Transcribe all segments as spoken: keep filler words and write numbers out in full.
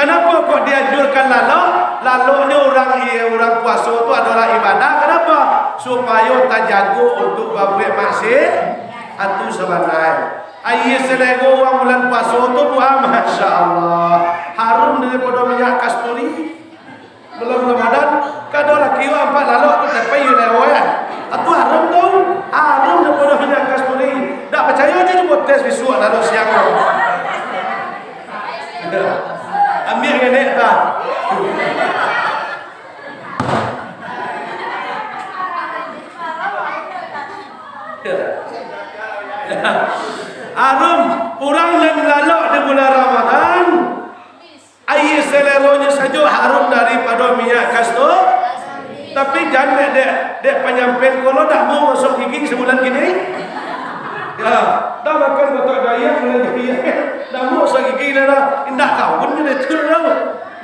Kenapa kok dianjurkan lalok? Laloknyo urang, urang puaso tu adolah ibadah. Kenapa? Supayo tajago untuak babuek maksiat. Itu sabananyo. Aia salero urang bulan puaso tu, buah, masya Allah, harum daripado minyak kasturi. Bulan Ramadan, kado laki urang ampek lalok tu, tapi iyo lewat. Itu harum tu, harum daripado minyak kasturi. Dak picayo, cubo tes bisuak lalok siang tu. Ambiak ngenek tak? Harum, urang nan lalok di bulan Ramadan, aia saleronyo sajo harum daripado minyak kasto. Tapi jan dek, dek, dek panyampaian ko lo, dak mau masuak gigi sabulan kini. Ya, dah makan botok dayang, mulai dayang. Dah mau masuak gigi dah, dah. Indak kawan nyo dek tu dah.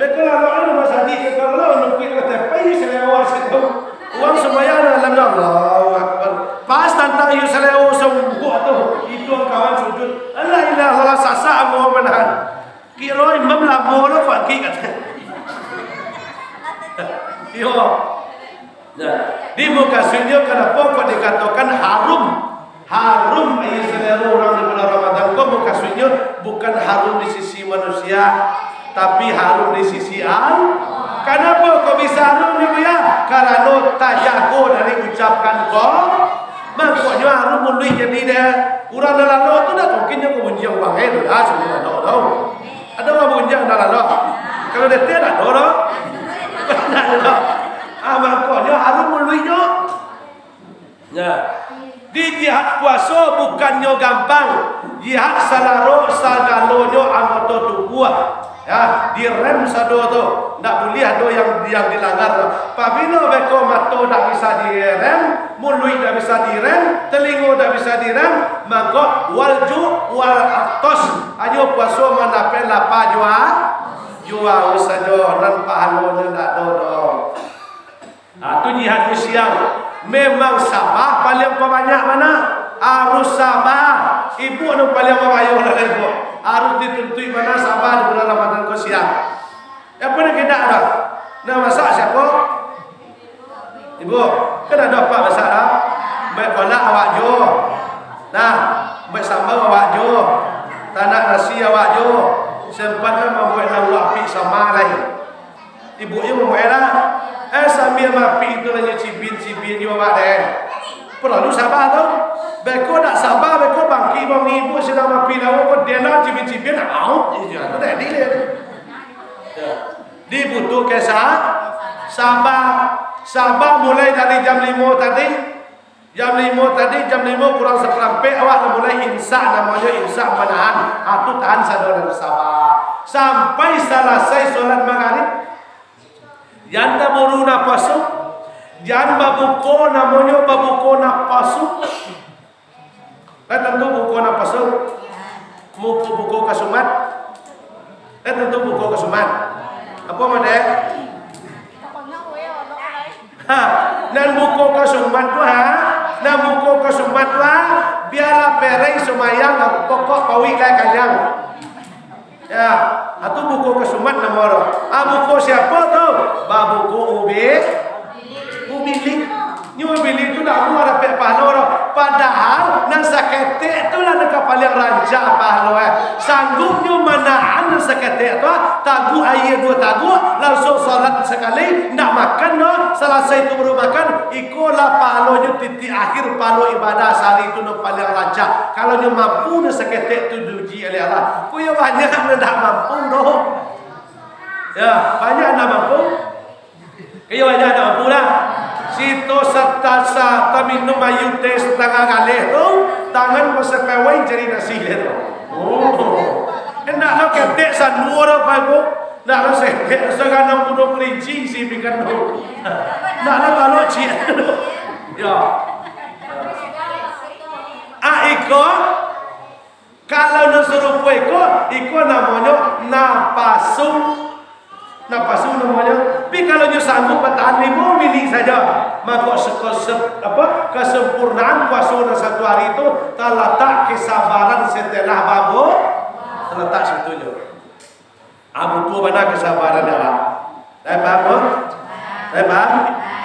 Beko lalok rumah sadik, kalau lo nungguin K T P, salero sajo. Urang sumbayang dalam, Allahu Akbar. Pas tantang iyo salero sumbuak tu, itu kawan sujud. La ilaha illallah, sasak ambo manahan. Kiro imam lamo lo pagi, kato. Iyo. Nah, di mukasuiknyo, kenapa kok dikatokan harum? Harum aia salero urang di bulan Ramadan ko, mukasuiknyo bukan harum di sisi manusia, tapi harum di sisi Allah. Kenapa kok bisa harum, Buya? Karano tajago dari ucapan ko. Mangkonyo harum muluik jadi deh. Urang nan lalok tu dak mungkin nyo babunyiang urang, eh, tu dah, sudah lalok tu. Ado urang babunyiang nan lalok? Kalau dek tu dak ado doh. Dak ado doh. Ah, mangkonyo harum muluiknyo. Nah, di jihad puaso bukannyo gampang. Jihad salaro sagalonyo anggota tubuah. Ya, direm sado tu. Ndak buliah ado yang, yang dilanggar. Pabilo beko mato ndak bisa direm, muluik ndak bisa direm, telingo ndak bisa direm, mangko wal ju' wal atos. Hanyo puaso mandapek lapa jua, jua sajo, nan pahalonyo ndak ado doh. Nah, tu jihad di siang. Memang sabah paliang pabanyak bana. Harus sabah. Ibu nan paliang mamayo lah ibu. Harus dituntuik bana sabah di bulan Ramadan ko siang. Apo nan kito dah? Nan masak siapo? Ibu. Kan ado apak masak dah. Buek kolak awak juo. Nah, buek sambal awak juo. Tanak nasi awak juo. Sempat lah mambuek lauk api sama lai. Ibu nyo mamuek lah. Eh, sambia mapi tu lah nyo cibin-cibin nyo awak deh. Paralu sabah tu. Beko dak sabah, beko bangkik bangun ibu sadang mapi lauk ko, dia lah cibin-cibin, au, iyo tu dak adil tu. Dibutuhkan sa-, sabah. Sabah mulai dari jam limo tadi. Jam limo tadi, jam limo kurang saparampek, awak lah mulai imsak, namonyo imsak manahan. Ah, tu tahan sado nan sabah. Sampai salasai solat magarib. Jan taburu napasu. Jan babuko, namonyo babuko napasu. Lah tantu buko napasu. Muko buko kasumat. Eh, tantu buko kasumat. Apo, Madek? Ha, nan buko kasumat tu, ha? Nan buko kasumat tu, ha? Bialah pereng sumayang, pokok pawik lah kanyang. Ya, ha, tu buko kasumat namo tu. Ah, buko siapo tu? Babuko ubi-, ubilik. Nyo bili tu dak amuah dapek pahalo doh. Padahal nan saketek tu lah nan ka paliang rancak pahalo, eh. Sanggup nyo manahan nan saketek tu, ah, taguak aia duo taguak, langsuang salat sakali, ndak makan doh, salasai tu baru makan, iko lah pahalonyo titik akhir pahalo ibadah sahari tu nan paliang rancak. Kalau nyo mampu nan saketek tu diuji aleh Allah. Ko yo banyak nan ndak mampu doh. Ya, banyak ndak mampu. Iyo, banyak ndak mampu lah. Sito sata-, sa-, taminum aia teh satangah galeh tu, tangan basapewai cari nasi leh tu. Oh. Indak lo ketek sanduo tu, Pak Ibu. Indak lo setek, saganang bunuh kelinci si pikan tu. Indak lo balok ciek tu. Ya. Ah, iko. Kalau nan sarupo iko, iko namonyo napasu. Napasu namonyo. Tapi kalau nyo sanggup batahan limo minik sajo, mako seko-, se-, apo, kesempurnaan puaso nan satu hari tu talatak kesabaran setelah babu-, talatak situ nyo. Ah, butuh bana kasabaran awak. Lai paham, ko? Lai paham?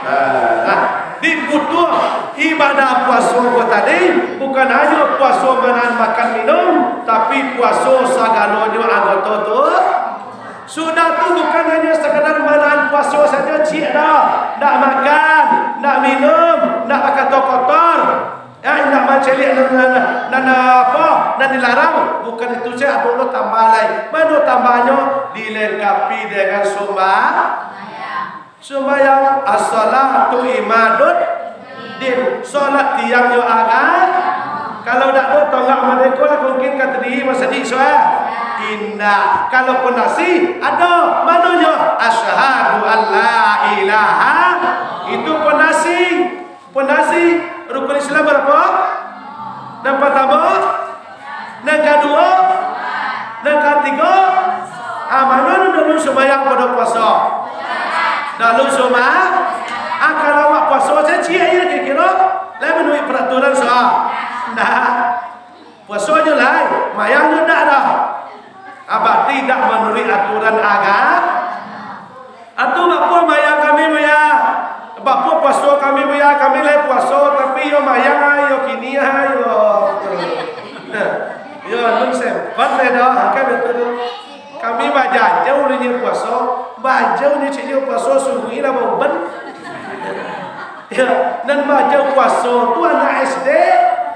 Ah, nah, dibutuh ibadah puaso ko tadi, bukan hanyo puaso manahan makan minum, tapi puaso sagalonyo anggoto tu. Sudah tu bukan hanyo sakadar manahan puaso sajo, ciek doh. Ndak makan, ndak minum, ndak bakato kotor. Ya, indak mancaliak nan, nan, nan, nan apo, nan dilarang. Bukan itu sajo, ado lo tambah lai. Mano tambahnyo? Dilengkapi dengan sumba-, sumbayang. As-salatu imaduddin. Salat tiangnyo agama. Kalau dak ado tonggak mardeka lah, mungkin ka tadiri masajik suah. Indak. Kalau pondasi, ado. Manonyo? Asyhadu an la ilaha. Itu pondasi. Pondasi rukun Islam barapo? Nan partamo, nan kaduo, nan katigo. Ah, mano nan dalam sumbayang pado puaso? Dalam sumba-, ah, kalau awak puaso sajo ciek, iyo kiro-kiro lai manuruik peraturan so. Nah, puasonyo lai, mayangnyo ndak doh. Ah, barati indak manuruik aturan agama. Atu, bapun mayang kami, Buya? Bapun puaso kami, Buya? Kami lai puaso, tapi yo mayang, yo kini, yo, yo nun sempat lai doh, kan itu tu. Kami bajajau ulun nyo puaso, bajau nyo cik nyo puaso, subuih lah bauban. Ya, nan bajau puaso tu anak S D.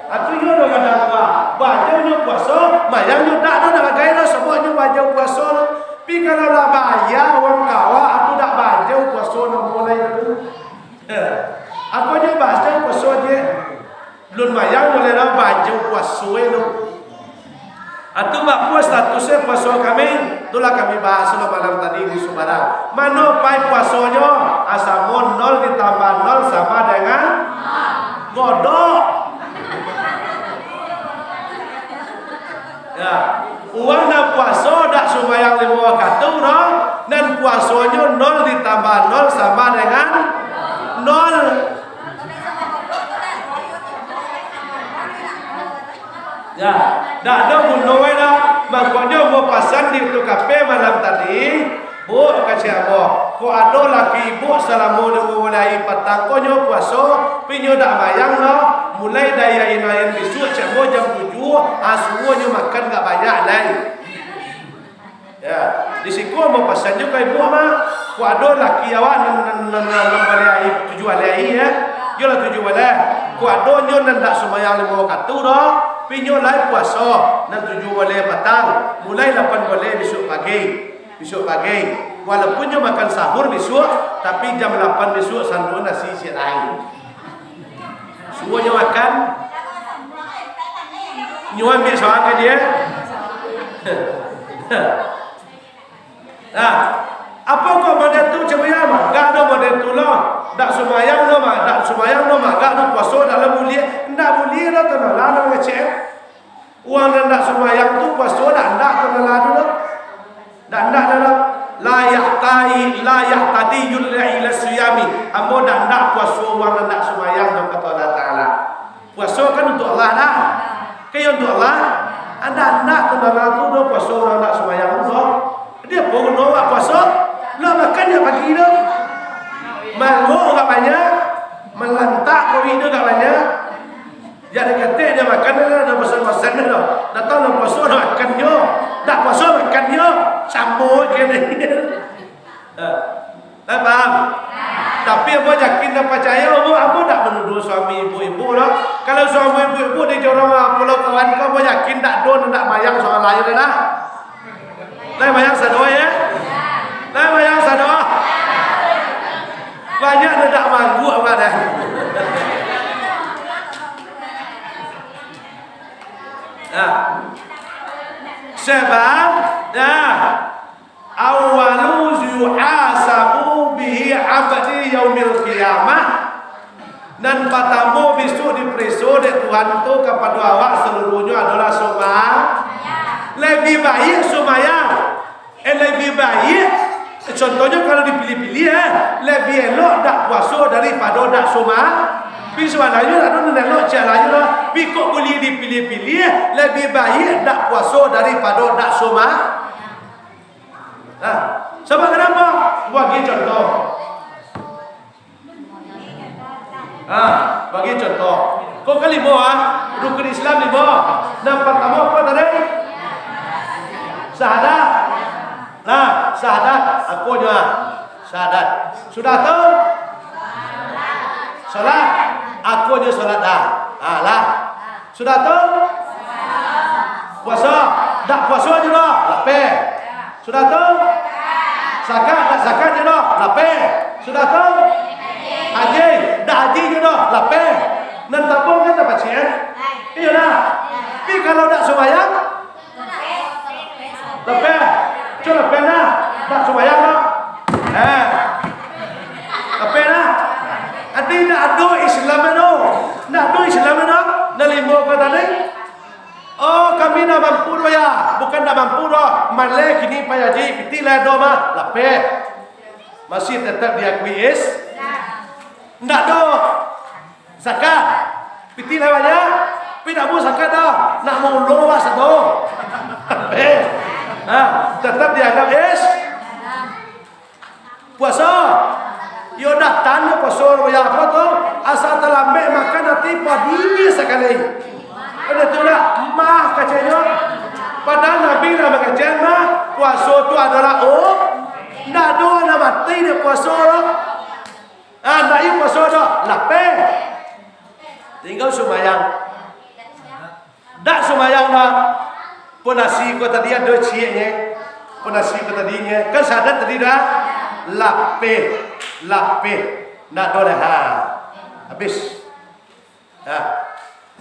Atu iyo doh kadang tu, ah. Bajau nyo puaso, mayang nyo dak doh, dak bagai doh, sabab nyo bajau puaso tu. Pi kalau lah baya urang kawa, atu dak bajau puaso namo lai tu. Ya. Apo nyo bajau puaso je? Lun mayang nyo lai lah bajau puaso tu. Atu bapun statusnyo puaso kami, tu lah kami bahas lo malam tadi di Sumbarang. Mano pai puasonyo? Asamo nol ditambah nol sama dengan godok. Ya, urang nan puaso dak sumbayang limo wakatu doh, nan puasonyo nol ditambah nol sama dengan nol. Ya, dak ado guno wai lah. Mangkonyo ambo pasan di Utuh Kape malam tadi, Buk, kecek ambo, kok ado laki ibuk salamo limo baleh ari patang ko nyo puaso, pi nyo dak mayang doh, mulai dari ari nan bisuak cek ambo jam tujuah, ah, suruah nyo makan agak banyak lai. Ya, di siko ambo pasan juo ka ibuk mah, kok ado laki awak nan, nan, nan, nan, nan baleh ari, tujuah baleh ari, ya. Iyolah tujuah baleh. Kok ado nyo nan dak sumbayang limo wakatu doh, pi nyo lai puaso, nan tujuah baleh patang, mulai lapan baleh bisuak pagi. Bisuak pagi, walaupun nyo makan sahur bisuak, tapi jam lapan bisuak sanduak nasi siap lai. Suruah nyo makan, nyo ambiak surang ka dia. Nah, apo kok model tu, Cik Buyam? Gak ado model tu lo. Dak sumbayang lo mah, dak sumbayang lo mah, gak ado puaso, dak lah buliah, ndak buliah lo tu, lah, lah ngecek. Urang nan ndak sumbayang tu puaso dak, ndak tu nan ladu tu. Dak, ndak, ndak, ndak. La yahtai, la yahtadiyul ila suyami. Ambo dak, ndak puaso urang nan ndak sumbayang tu, kato Allah Taala. Puaso kan untuak Allah dah. Kan iyo untuak Allah. Ndak, ndak tu nan ladu tu puaso urang ndak sumbayang tu. Dia pun guno awak puaso. Lah makan nyo pagi tu. Mangok agak banyak. Malantak kuri tu agak banyak. Jak dikatik nyo makan, dah bosan-bosan dah. Datang lah puaso, dah makan nyo. Dak puaso, makan nyo. Samo kini. Ha. Lah paham? Tapi ambo yakin dan pacayo, ambo, ambo dak manuduah suami ibuk-ibuk lah. Kalau suami ibuk-ibuk di jorong, ah, Pulau Kawan ko, ambo yakin dak ado nan dak mayang surang lai dah. Lai mayang sado, ya? Lai mayang sado. Banyak nan dak mangguak, Pak, dah. Nah. Sebab, nah, awwalu yuhasabu bihi abdi yaumil qiyamah. Nan patamo bisuak dipareso dek Tuhan tu kapado awak saluruhnyo adolah sumba-, labiah baiak sumbayang. Eh, labiah baiak, contohnyo kalau dipiliah-piliah, eh, labiah elok dak puaso daripado dak sumba-, pi sumbayang dak ado nan elok, ciek lah yo lah. Pi kok buliah dipiliah-piliah, labiah baiak dak puaso daripado dak sumba-, Nah, sabab kanapa? Bagi contoh. Nah, bagi contoh. Ko kalimo, ah, rukun Islam limo. Nan partamo apo tadi? Syahadat. Nah, syahadat. Apo nyo, ah? Syahadat. Sudah tu? Salat. Apo nyo salat dah? Ah, lah. Sudah tu? Puaso. Dak puaso nyo doh, lapeh. Sudah tu? Zakat, dak zakat nyo doh, lapeh. Sudah tu? Haji, dak haji nyo doh, lapeh. Nan tabung kan tapacik, eh? Iyo dak? Tapi kalau dak sumbayang, lapeh. Cubo lapeh nah. Dak sumbayang doh. Eh. Lapeh nah. Ati dak ado Islam doh. Dak ado Islam doh. Nan limo ko tadi. Oh, kami ndak mampu doh, ya. Bukan ndak mampu doh. Maleh kini, Pak Haji, pitih lah ado mah. Lapeh. Masih tetap diakui is-, ndak doh. Zakat. Pitih lah banyak. Tapi ndak buliah zakat doh. Nak maulo wak sado. Lapeh. Nah, tetap dianggap is-, Puaso. Yo datang nyo puaso, yo apo tu? Asa talambek makan ati padih sakali. Udah tu dak, mah kacianyo. Padahal Nabi lah mangecek mah, puaso tu adolah, oh, ndak ado nan mati dek puaso tu. Ah, ndak iyo puaso tu, lapeh. Tingga sumbayang. Dak sumbayang dah. Ponasi ko tadi ado cieknyo. Ponasi ko tadinyo. Kan syahadat tadi dah. Lapeh. Lapeh. Ndak ado dah. Ha. Habis. Ha.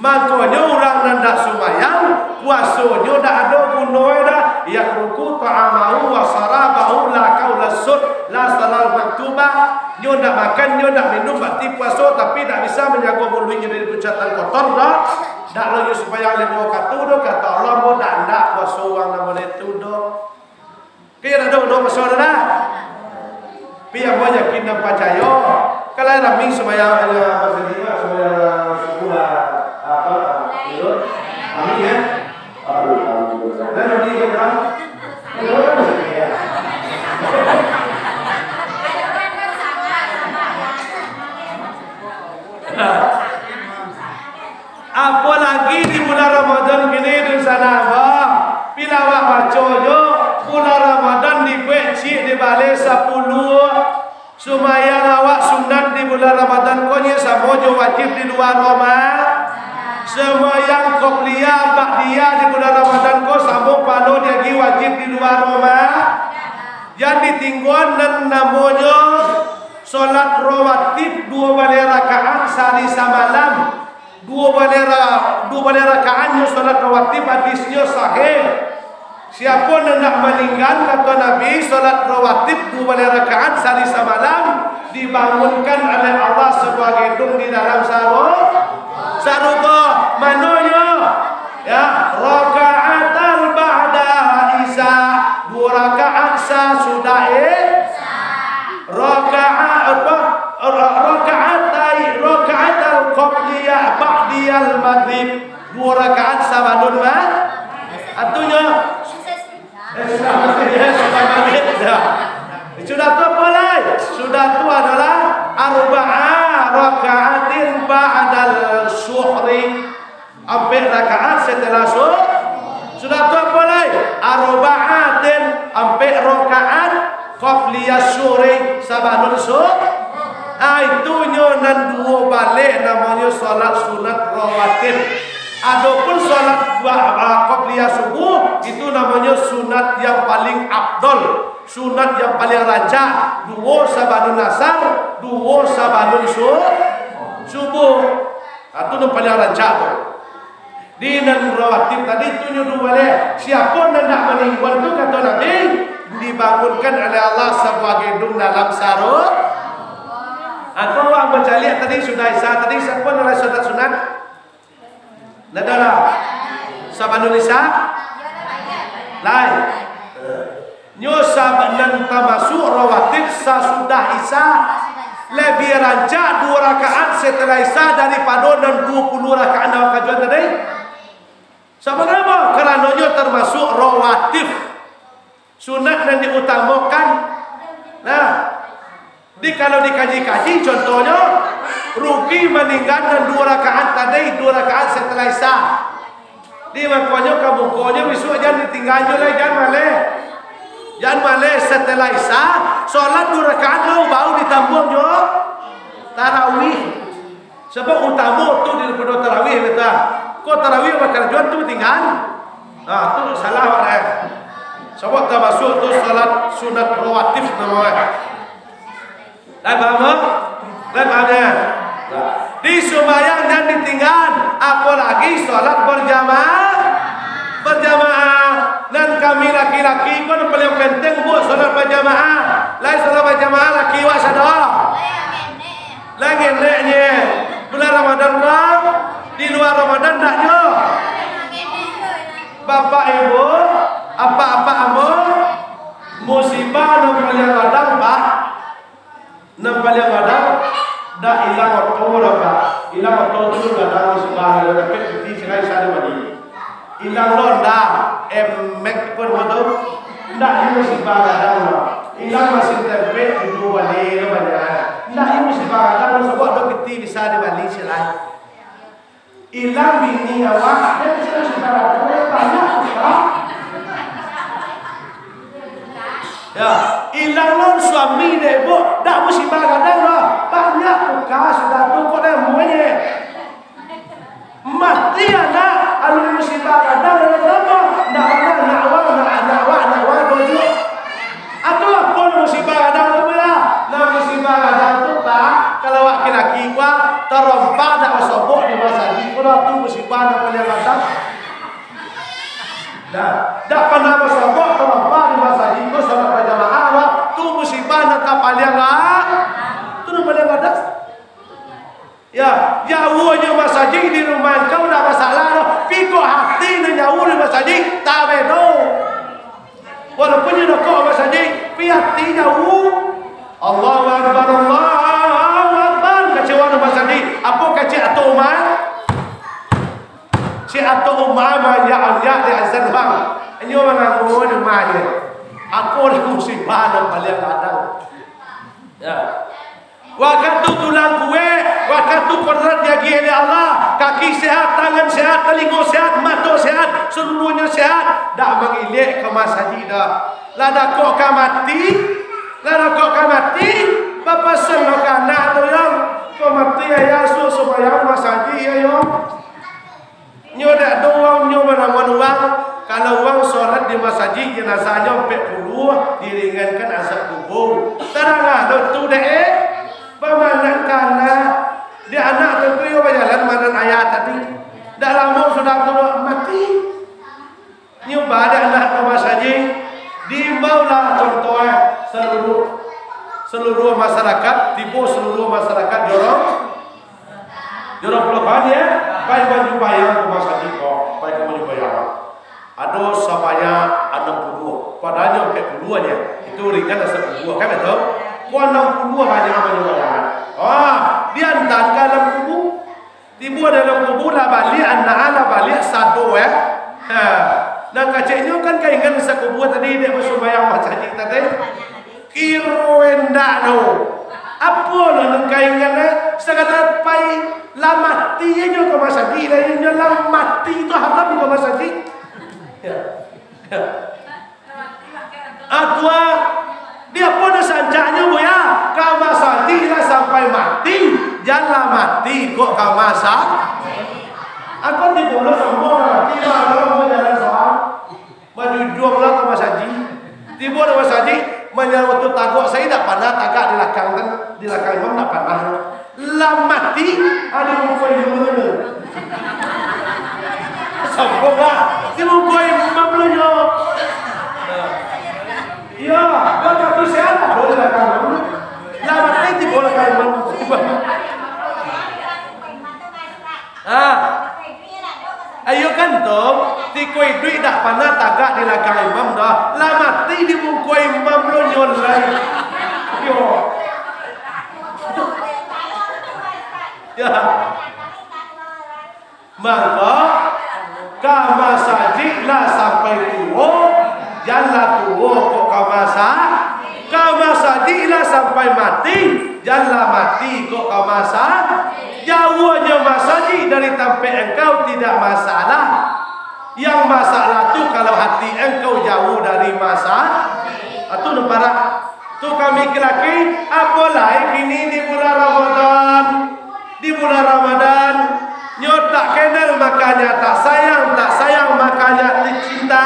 Mangkonyo urang nan dak sumbayang, puasonyo dak ado gunonyo dah. Yatruku ta'amahu wa syarabahu la qaula sur, la salatul maktubah. Nyo ndak makan, nyo ndak minum, bakti puaso, tapi ndak bisa manjago muluiknyo dari perbuatan kotor, dak? Ndak lo nyo sumbayang limo wakatu doh, kato Allah, ambo ndak, ndak puaso urang nan model tu doh. Kaya ndak ado, ado puaso dah, dah. Tapi ambo yakin dan pacayo, kalau rami sumbayang, sumbayang subuh lah, apa, gitu. Amin, ya. Alhamdulillah. Nah, nanti kita Apolagi di bulan Ramadan kini, dunsanak, bah. Pila awak baco jo, bulan Ramadan dibuek ciek dibaleh sapuluah. Sumbayang awak sunat di bulan Ramadan ko nyo samo jo wajib di lua Roma-. Sumbayang qobliyah, ba'diyah di bulan Ramadan ko samo pahalo diagiah wajib di lua Roma-. Yang ditinggoan nan namonyo salat rawatib duo baleh rakaat sahari samalam. Duo baleh ra-, duo baleh rakaatnyo salat rawatib, hadisnyo sahih. Siapo nan ndak maninggan, kato Nabi, salat rawatib duo baleh rakaat sahari samalam, dibangunkan oleh Allah sabuah gedung di dalam saru-, sarugo. Manonyo? Ya, rakaatal ba'da isya, duo rakaat sasudah i-, Rakaat apa? Ra-, rakaatai, rakaatal qabliyah ba'diyal maghrib. Duo rakaat sabalun ma-, artinyo, eh, sudah maghrib, ya, sudah maghrib, ya. Sudah tu apo lai? Sudah tu adolah arba'a rakaatin ba'dal zuhri. Ampek rakaat setelah su-, sudah tu apo lai? Arba'atin, ampek rakaat, qabliyas zuhri, sabalun su-, ah, itunyo nan duo baleh namonyo salat sunat rawatib. Adopun salat dua, ah, qabliyas subuh, itu namonyo sunat yang paling afdol, sunat yang paling rancak, duo sabalun asar, duo sabalun su-, subuh. Ha, tu nan paliang rancak tu. Di nan rawatib tadi tu nyo duo baleh. Siapo nan ndak maninggoan tu, kato Nabi, dibangunkan oleh Allah sabuah gedung dalam saru-. Ha, tu awak bacaliak tadi, sudah Isya tadi, siapo nan lai sunat-sunat? Ndak ado lah. Sabalun Isya? Lai. Nyo sab-, nan tamasuak rawatib sasudah Isya. Labiah rancak duo rakaat setelah Isya daripado nan duo puluah rakaat nan awak kajuan tadi. Sabab apo? Karano nyo tamasuak rawatib. Sunat nan diutamakan. Nah, di, kalau dikaji-kaji, contohnyo, rugi maninggakan duo rakaat tadi, duo rakaat setelah Isya. Di makonyo, kamukonyo, bisuak jan ditingganyo lai, jan maleh. Jan maleh, setelah Isya, salat duo rakaat lo, baru ditambuang jo tarawih. Sabab utamo tu daripado tarawih, kata. Kok tarawih bakarajoan tu tinggan? Ha, tu salah awak deh. Sabab tamasuak tu salat sunat rawatib namonyo. Lai paham, Bang? Lai paham, ya? Di sumbayang jan ditinggan, apolagi salat berjamaah. Berjamaah. Nan kami laki-laki pun paling penting buek salat berjamaah. Lai salat berjamaah laki awak sado. Lai ngeneknyo. Bulan Ramadan ko, di lua Ramadan ndak nyo. Bapak Ibu, apak-apak ambo, musibah nan paliang gadang, Pak. Nan paliang gadang, dak ilang oto doh, Pak. Ilang oto tu gadang musibah, tapi piti sirai sari mandi. Ilang lo ndak, emek pun motor. Ndak ilang musibah gadang lo. Ilang masin tempek tujuah baleh lo banyak. Ndak ilang musibah gadang lo, sabab ado piti bisa dibali sirai. Ilang bini awak, dak ilang musibah gadang lo, banyak pulsa. Ya, ilang lo suami dek, Bu, dak musibah gadang lo, banyak pulsa sudah tu kok dah muai. Mati anak, alun musibah gadang, alun apo? Ndak pernah, nak wa, nak, nak wa, nak wa, dojo. Atulah pun musibah gadang tu, ya. Nah, musibah gadang tu, Pak, kalau laki-laki gua, tarompa dak basobok di masajik, kalau tu musibah nan paliang gadang. Nah, dak pernah basobok, tarompa di masajik, tu salat bajamaah, lah. Tu musibah nan ka paliang, ah. Tu nan paliang gadang. Ya, jauah jo masajik di rumah angkau ndak masalah doh, tapi kok hati nan jauah dari masajik, tabedo. Walaupun nyo dakek masajik, tapi hati jauah. Allahu Akbar, Allahu Akbar, kacauan dari masajik. Apo kecek Atok Umar? Si Atok Umar manyak-anyak di azan bang. Inyo manganggur di rumah je. Ako lah musibah nan paliang gadang. Ya. Wakatu tulang kuek, wakatu kodrat diagiah dek Allah, kaki sehat, tangan sehat, talingo sehat, mato sehat, saluruahnyo sehat, dak mangilek ka masajik doh. Lah dakek ka mati, lah dakek ka mati, bapasan lo ka anak tu, "Yong, kok mati, Ayah, suruh sumbayang masajik, yo, Yong." Nyo dak ado urang nyo manamuan urang, kalau urang solat di masajik janazahnyo ampek puluah, diringankan azab kubur. Tarang ado tu dek, eh? Bamanan ka anak, di anak tantu iyo bajalan manan ayah tadi. Dak lamo sudah tu mati. Nyo ba dek anak ka masajik, diimbaulah contoh, eh, saluruh, saluruh masyarakat, tibo saluruh masyarakat jorong. Jorong Pulau Bahan, ya, pai manjumbayang ka masajik ko, pai ka manjumbayang. Ado sabanyak anam puluah, padahalnyo ampek puluah aja. Itu ringan asa puluah, kan, betul? Ko anam puluah banyak manjumbayang. Ah, diantaan ka alam kubur. Tibo dalam kubur, lah baliak, anak lah baliak, sado, ya. Ha. Nah, keceknyo kan kaingan asa kubur tadi, dek basumbayang masajik tadi. Kiro indak tu. Apo lah nan kaingan, eh? Sakadar pai lah mati inyo ka masajik, lah inyo lah mati tu haram ka masajik. Ya. Ya. Atua, di apo nan sancaknyo, Buya? Ka masajik lah sampai mati, jan lah mati kok ka masajik. Ako tibo lah sombong lah mati lah, kalau mau jalan soang. Bajujuang lah ka masajik. Tibo di masajik, manyawatu tagak, saya dak panah tagak di lakang kan, di lakang imam dak panah. Lah mati, ado muko imam tu. Sombong lah, di muko imam lo nyo. Iya, dak mati sehat, ado di lakang imam. Lah mati, tibo lakang imam. Ah. Ayo kan, Tom, tiko iduik dak panah tagak di lakang imam doh. Lah mati di muko imam lo nyo lai. Yo. Ya. Mangko, ka masajik lah sampai tuo, Jan lah tuo kok ka masa-, ka masajik lah sampai mati, jan lah mati kok ka masa-, jauahnyo masajik dari tampek engkau tidak masalah. Yang masalah tu kalau hati engkau jauah dari masa-, ah, tu nan parak. Tu kami laki-laki, apo lai kini di bulan Ramadan. Di bulan Ramadan, nyo tak kenal makanya tak sayang, tak sayang makanya tak cinta.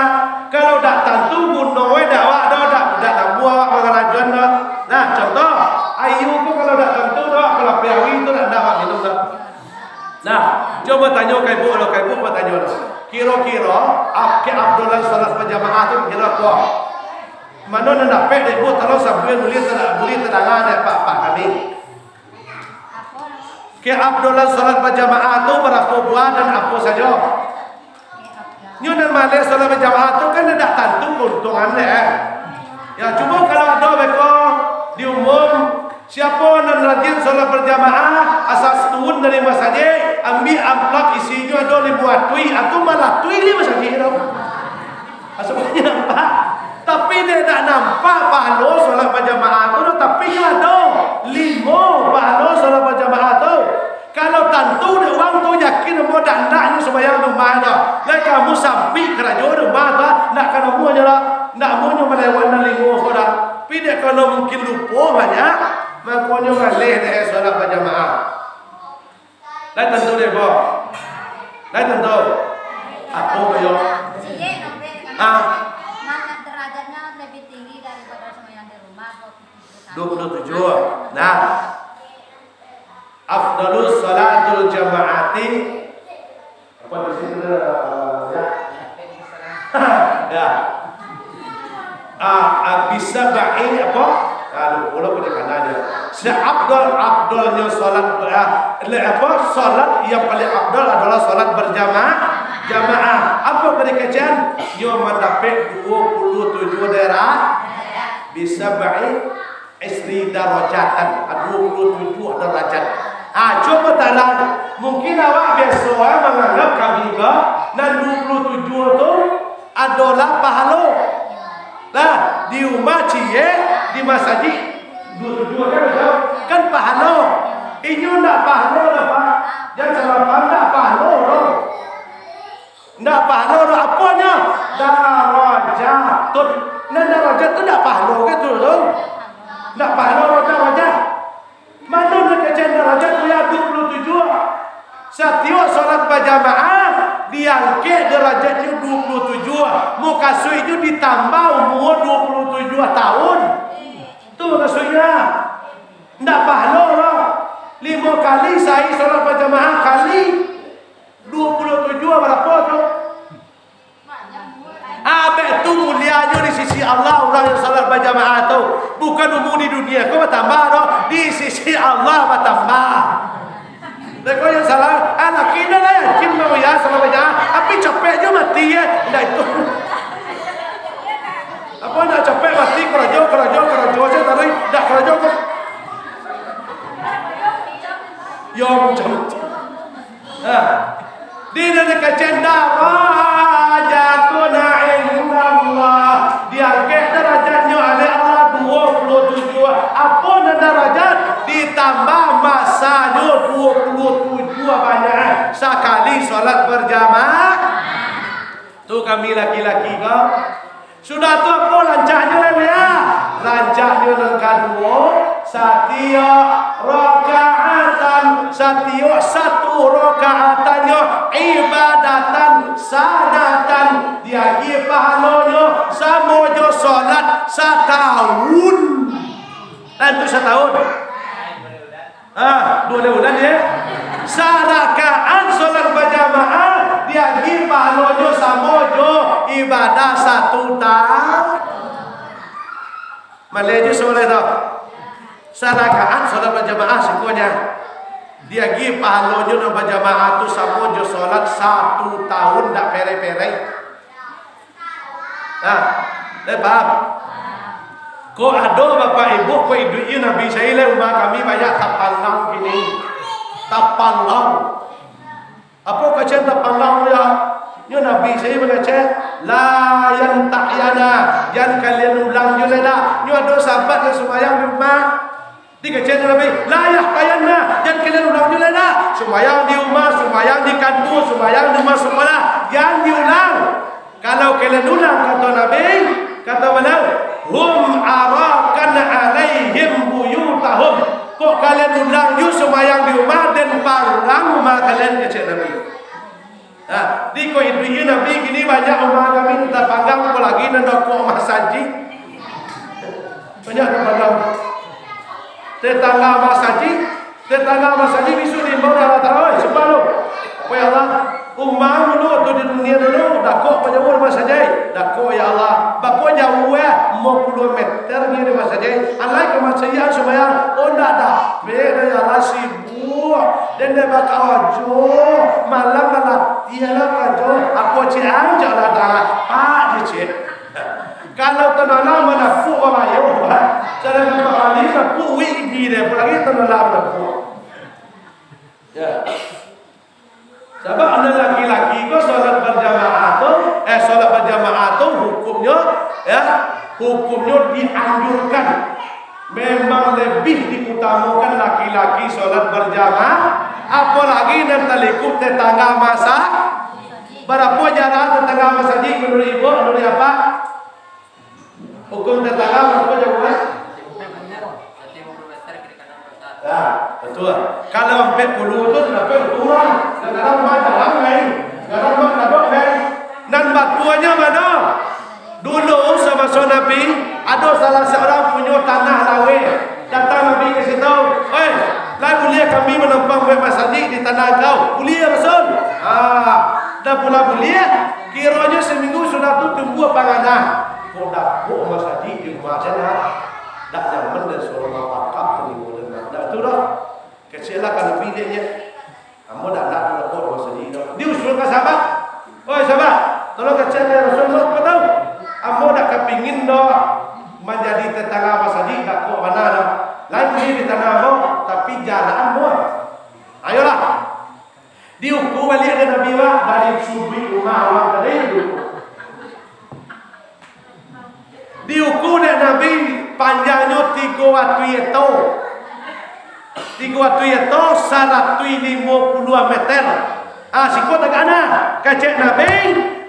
Kalau dak tantu, bunuh we dak awak doh, dak, dak namuah awak mangarajoan doh. Nah, contoh, aia ko kalau dak tantu doh, kalau piawi tu dak, dak awak minum doh. Nah, cubo tanyo ka ibu, kalau ka ibu batanyo doh. Kiro-kiro, ap-, keafdolan salat bajamaah tu kiro apo? Mano nan dapek dek ibu, tolong sabuik, buliah tadanga dek apak-apak kami. Keafdolan salat bajamaah tu barapo buah dan apo sajo? Nyo nan maleh salat bajamaah tu kan indak tantu kauntungan dek, eh. Ya, cubo kalau ado beko di umum, siapo nan rajin salat bajamaah, asa turun dari masajik, ambiak amplop isinyo ado limo atuih, atau malatui di masajik tu. Asa banyak nampak. Tapi dek dak nampak pahalo salat bajamaah tu doh, tapi nyo ado limo pahalo salat bajamaah tu. Kalau tantu dek urang tu yakin ambo dak andaknyo sumbayang di rumah tu, lai kamu sampik karajo di rumah tu, ndak ka namuahnyo lah, ndak namuahnyo malewat nan limo ko dah. Tapi dek karano mungkin lupo banyak, makonyo maleh dek salat bajamaah. Lai tantu deh, Bo. Lai tantu. Apo bayo? Ciek, Nobel. Ah. Mana derajatnya lebih tinggi daripada sembahyang di rumah, dua puluh tujuh? Dua puluh tujuh. Nah. Afdalus salatul jamaati. Apa di situ, eh, ya? Ya. Ah, ah, bisa baik apa? Ah, lupa lah, boleh kena aja. Seafdal-afdalnya salat, ah, le-, apa? Salat yang paling afdal adalah salat berjamaah, jamaah. Apa kena kecen? Yo mandapek dua puluh tujuh darah. Bisa baik isri darajatan, dua puluh tujuh darajat. Ha, cubo tarang, mungkin awak biaso, eh, manganggap kami ko, nan dua puluh tujuh tu adolah pahalo. Lah, di rumah ciek, di masajik dua puluh tujuh kan, kan pahalo. Inyo ndak pahalo lah, Pak. Jan salah paham, ndak pahalo doh. Ndak pahalo doh, aponyo? Darajatun. Nan darajat tu ndak pahalo ka tu, tu? Ndak pahalo doh darajat. Mano nan kecek darajat tu, ya, dua puluh tujuh? Satiok salat bajamaah, diangkek darajatnyo dua puluh tujuh. Mukasuiknyo ditambah umua dua puluh tujuh tahun. Tu mukasuiknyo. Ndak pahalo doh. Limo kali sahih salat bajamaah kali dua puluh tujuh barapo tu? Abek tu mulianyo di sisi Allah urang yang salat bajamaah tu. Bukan umua di dunia ko batambah doh, di sisi Allah batambah. Dek ko yang salah, ah, laki indak lah yakin bang, ya, salat bajamaah, tapi capek jo mati, ya. Indak itu. Apo ndak capek mati, karajo, karajo, karajo, saya tarik, ndak karajo ko. Yo, macam-macam. Nah, di nan dikecek darajatun indallah, diangkek darajatnyo aleh Allah dua puluh tujuh. Apo nan darajat? Ditambah masanyo dua puluh tujuh banyak sakali salat bajamaah. Tu kami laki-laki ko. Sudah tu apo rancaknyo lai, ya? Rancaknyo nan kaduo, satiok rakaatan, satiok satu rakaatannyo ibadatan sanatan, diagiah pahalonyo samo jo salat satahun. Tantu satahun. Ah, duo bulan, ya. Sarakaat salat bajamaah diagiah pahalonyo samo jo ibadah satu tahun. Maleh jo salat tu. Sarakaat salat bajamaah sikonya. Diagiah pahalonyo nan bajamaah tu samo jo salat satu tahun, ndak perek-perek. Nah, lai paham? Kok ado bapak ibu, kok iduik Nabi Saileh lai, rumah kami banyak tapanggang kini. Tapanggang. Apo kecek tapanggang, ya? Nyo Nabi sajo mangecek, "La yantahyanna, jan kalian ulang juo lai dah." Nyo ado sahabat nan sumbayang di rumah, dikecek Nabi, "La yahtayanna, jan kalian ulang juo lai dah." Sumbayang di rumah, sumbayang di kantua, sumbayang di rumah sakolah, jan diulang. Kalau kalian ulang, kato Nabi, kato baliau, "Hum arakan alaihim buyutahum." Kok kalian ulang juo sumbayang di rumah, den panggang rumah kalian, kecek Nabi. Nah, di ko iduik Nabi kini banyak rumah kami nan tapanggang, apolai nan dakek masajik. Banyak tapanggang. Tetangga masajik, tetangga masajik bisuak diimbau dek Allah Taala, "Oi, sambah lu." Apa ya Allah? Rumah dulu tu di dunia dulu, dakek apo jauah rumah masajik? Dakek ya Allah. Bako jauah, eh, limo puluah meter ni dari masajik. Alai ka masajik sumbayang. Oh, ndak dapek dah ya Allah, sibuk. Den dek bakarajo, malam lah latiah lah karajo. Apo cek ang, cek Allah Taala. Pak je cek. Kalau tanalam manapuak babayo, sadangkan Pak Wali napuak wig gigi deh, apolai tanalam manapuak. Ya. Sabab nan laki-laki ko salat bajamaah tu, eh, salat bajamaah tu hukumnyo, ya, hukumnyo dianjurkan. Memang lebih diutamakan laki-laki salat bajamaah, apolai nan talingkup tetangga masa. Barapo jarak tetangga masajik manuruik ibu, manuruik apak? Hukum tetangga barapo jarak? Ya, batua. Kalau ampek puluah tu, kenapa kurang? Kadang-kadang rumah jarang, kan? Kadang rumah kadok, kan? Nan batuanyo mano? Dulu, samaso Nabi, ado salah saurang punyo tanah laweh. Datang Nabi ka situ, "Oi, lai buliah kami manampang buek masajik di tanah angkau?" "Buliah, Rasul." "Ah, dah pulang buliah, kironyo saminggu sudah tu tumbuah panganah." Kok dapek masajik di rumah den, ah? Dak nyaman den suaro mapakak talingo den, ah. Dak tu doh. Kecek lah ka Nabi dek nyo. Ambo dak nak dapek masajik doh. Diusul ka sahabat. "Oi sahabat, tolong kecek dek Rasulullah, apo tahu? Ambo dak kapingin doh manjadi tetangga masajik, dakek bana doh. Lai buliah di tanah ambo, tapi jarak ambo. Ayolah." Diukur baliak dek Nabi, Pak, dari suduik rumah urang tadi diukur. Diukur dek Nabi, panjangnyo tigo ratuih hekto. Tigo ratuih hekto, saratuih limo puluah meter. Ah, siko tagak nah. Kecek Nabi,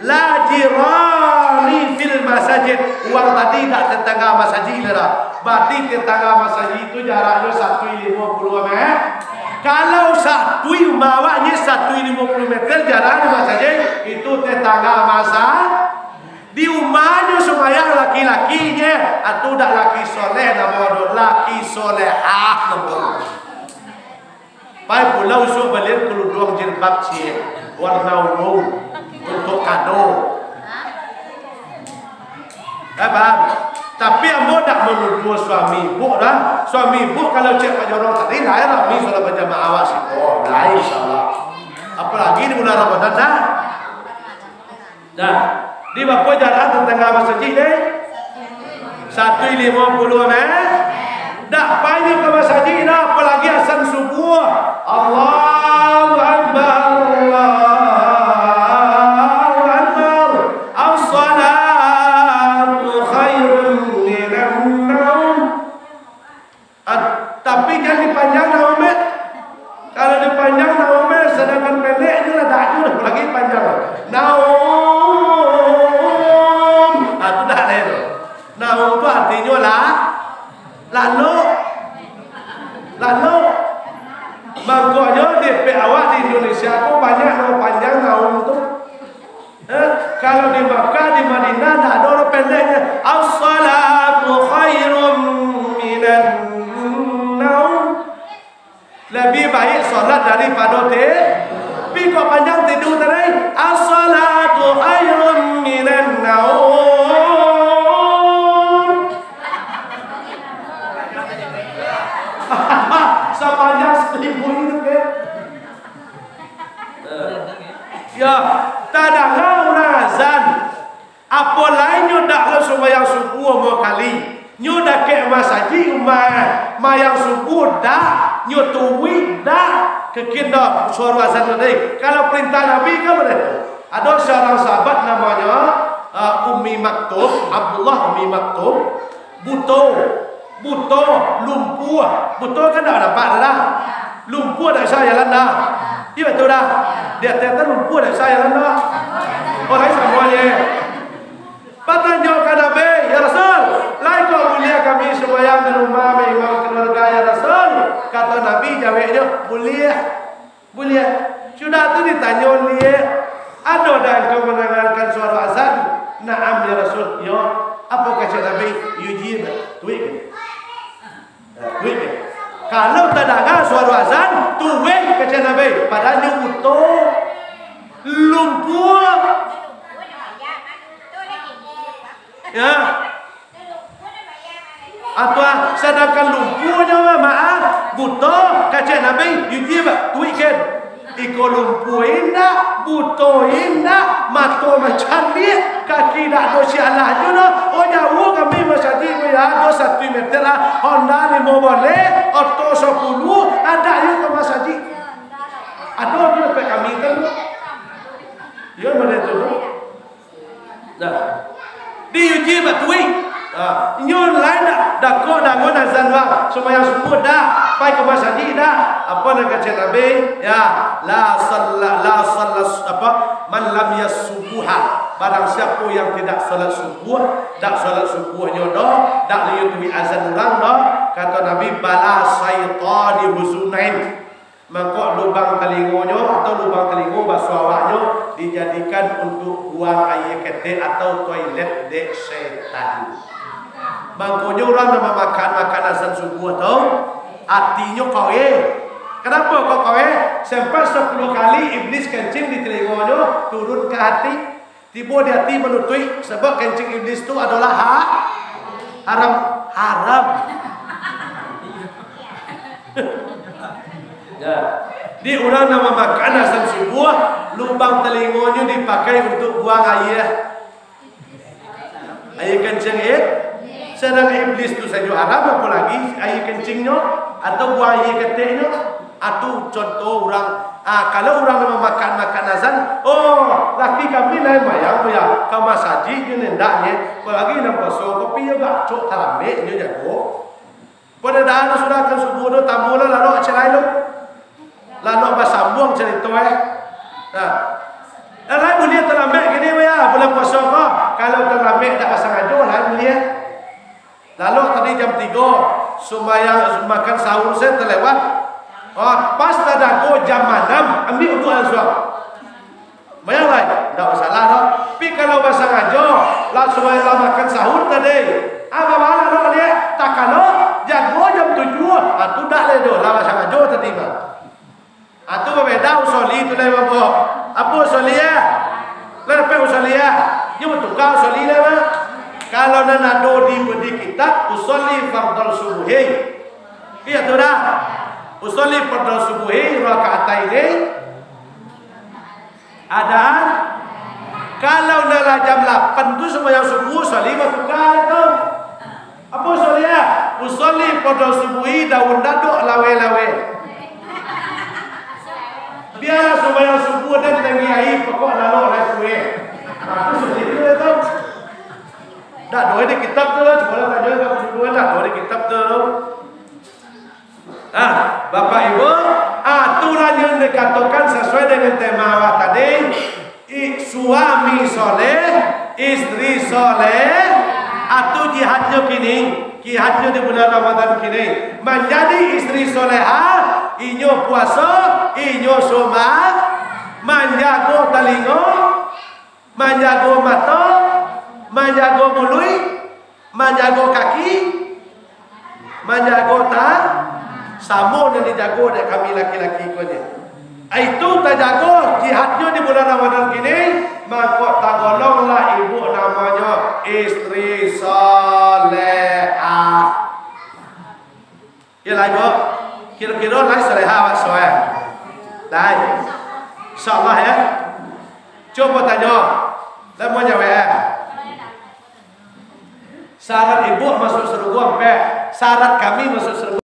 "La jirani fil masajid." Urang tadi dak tetangga masajik lai doh. Berarti tetangga masajik tu jaraknyo saratuih limo puluah meter. Kalau saratuih, umah awaknyo saratuih limo puluah meter jarak dari masajik, itu tetangga masa. Di umahnyo sumbayang laki-lakinyo, atu dak laki soleh namo tu, laki solehah namo tu. Pai pulo usuak balian kaluduang jilbab ciek, warna ungu, untuak kado. Eh, paham? Tapi ambo dak manuduah suami ibuk dah. Suami ibuk kalau cek Pak Jorong tadi, lai rami salat bajamaah awak siko. Lai, insyaallah. Apolai di bulan Ramadan dah. Nah, di barapo jarak tetangga masajik deh? Saratuih limo puluah meter. Dak pai nyo ka masajik dah, apolai azan subuah. Allahu Akbar, Allahu Akbar. As-salatu khairun minan naum. Ah, tapi jan dipanjang naum, eh. Kalau dipanjang naum, eh, sadangkan pendek je lah, dak ado lah, apolai panjang. Naum. Ah, tu dak ado tu. Naum tu artinyo lah, lalok. Lalok. Mangkonyo di awak di Indonesia ko banyak naum panjang naum tu. Eh, kalau di Makkah, di Madinah, ndak ado urang pendeknyo. As-salatu khairum minan naum. Lebih baik salat daripado ti-, tapi kok panjang tidur tadi? As-salatu khairum minan naum. Sapanjang salibu itu, kan? Ya, tadanga urang azan. Apolai nyo dak lah sumbayang subuah limo kali. Nyo dakek masajik umah, sumbayang subuah dak, nyo turuik dak, kekin dak suaro azan tu tadi. Kalau perintah Nabi kan buliah tu. Ado seorang sahabat namonyo, ah, Ummi Maktum, Abdullah Ummi Maktum, buto, buto, lumpuah. Buto kan ndak nampak dah. Lumpuah ndak bisa jalan dah. Iyo, batua dah. Di ateh tu lumpuah ndak bisa jalan dah. Oh, lain samuanyo. Batanyo ka Nabi, "Ya Rasul, lai kok buliah kami sumbayang di rumah, maimam kaluarga, ya Rasul?" Kato Nabi, jaweknyo, "Buliah, buliah." Sudah tu ditanyo baliak, "Ado dak angkau mandangakan suaro azan?" "Na'am, ya Rasul." "Iyo." Apo kecek Nabi? "Yujib." Tuik. Nah, duit nyo. Kalau tadanga suaro azan, tuweh kecek Nabi, padahal nyo buto, lumpuah. Ya. Atau sadangkan lumpuahnyo, maaf, buto, kecek Nabi, yujib, tuik ken. Iko lumpuah indak, buto indak, mato mancaliak, kaki dak ado sialahnyo doh. Oh, jauah kami masajik ko, ya, ado satu meter lah, Honda limo baleh, oto sapuluah, adak yo ka masajik. Ado tu dapek kami tu. Yo, model tu. Nah, diuji batuih. Nah, inyo lain dak, dakok dangon azan bang, sumbayang subuah dak, pai ka masajik dak. Apo nan kecek Nabi? Ya, la salla, la salla, apo? "Man lam yasubbuha." Barang siapo yang tidak salat subuah, dak salat subuahnyo doh, dak liyo tuih azan urang doh, kato Nabi, "Bala syaitani huzunain." Mangko lubang talingonyo atau lubang talingo basuah awaknyo dijadikan untuak buang aia ketek atau toilet dek setan. Mangkonyo urang nan mamakan-makan azan subuah tu, atinyo kaweh. Kanapo kok kaweh? Sampai sapuluah kali iblis kencing di talingonyo, turun ka ati. Tibo di ati manutuik, sabab kencing iblis tu adolah ha-, haram. Haram. Ya. Di urang nan mamakan azan subuah, lubang talingonyo dipakai untuak buang aia. Aia kencing, eh? Sadang iblis tu sajo haram, apolagi aia kencingnyo atau buang aia keteknyo. Atu contoh urang, ah, kalau urang nan mamakan-makan azan, "Oh, laki kami lai mayang, ya, ka masajik jo nendaknyo, apolagi nan puaso, kopi jo gacok, talambeknyo jago." Pado dah sudah kan subuah tu, tamulah lalok cerai tu. Lalok basambuang carito, eh. Nah. Dah lai buliah talambek kini, ya, bulan puaso ko. Kalau talambek dak basangajo, lai buliah. Lalok tadi jam tigo, sumbayang makan sahur se talewat. Oh, pas tadago jam anam, ambiak uduak lansuang. Bayang lai, ndak masalah doh. Tapi kalau basangajo, lah sumbayang lah makan sahur tadi. Ah, babalah doh liak, takalo jago jam tujuah. Ah, tu dak lai doh, lah basangajo tadi mah. Ah, tu babeda usoli tu lai, Bapak. Apo usoli, ya? Lah dapek usoli, ya? Nyo batuka usoli lai, Mak. Kalau nan ado di, di kitab, usoli fardal subuhi. Iyo tu dah. Usoli fardal subuhi rakaataini. Adaan, kalau nan lah jam lapan tu sumbayang subuah, usoli batuka tu. Apo usoli, ya? Usoli fardal subuhi daun dadok lawe-lawe. Bialah sumbayang subuah dan tangih aia, pokok lalok lah tueh. Apo usoli tu, ya, tu? Dak doh di kitab tu lah, cubo lah tanyo ka guru, dak doh di kitab tu. Ah, Bapak Ibu, aturan yang dikatokan sasuai dengan tema awak tadi, i-, suami soleh, istri soleh, atu jihadnyo kini, jihadnyo di bulan Ramadan kini, manjadi istri solehah, inyo puaso, inyo sumbayang, manjago talingo, manjago mato, manjago muluik, manjago kaki, manjago ta-, samo nan dijago dek kami laki-laki ko nyo. Itu tajago jihadnyo di bulan Ramadan kini, mangko tagolonglah ibu namonyo istri salehah. Iyo lah, Ibu. Kiro-kiro lai salehah awak soe? Lai. Insyaallah, ya. Cubo tanyo. Lai mau jawab, ya? Syarat ibu masuk sarugo ampek. Syarat kami masuk sarugo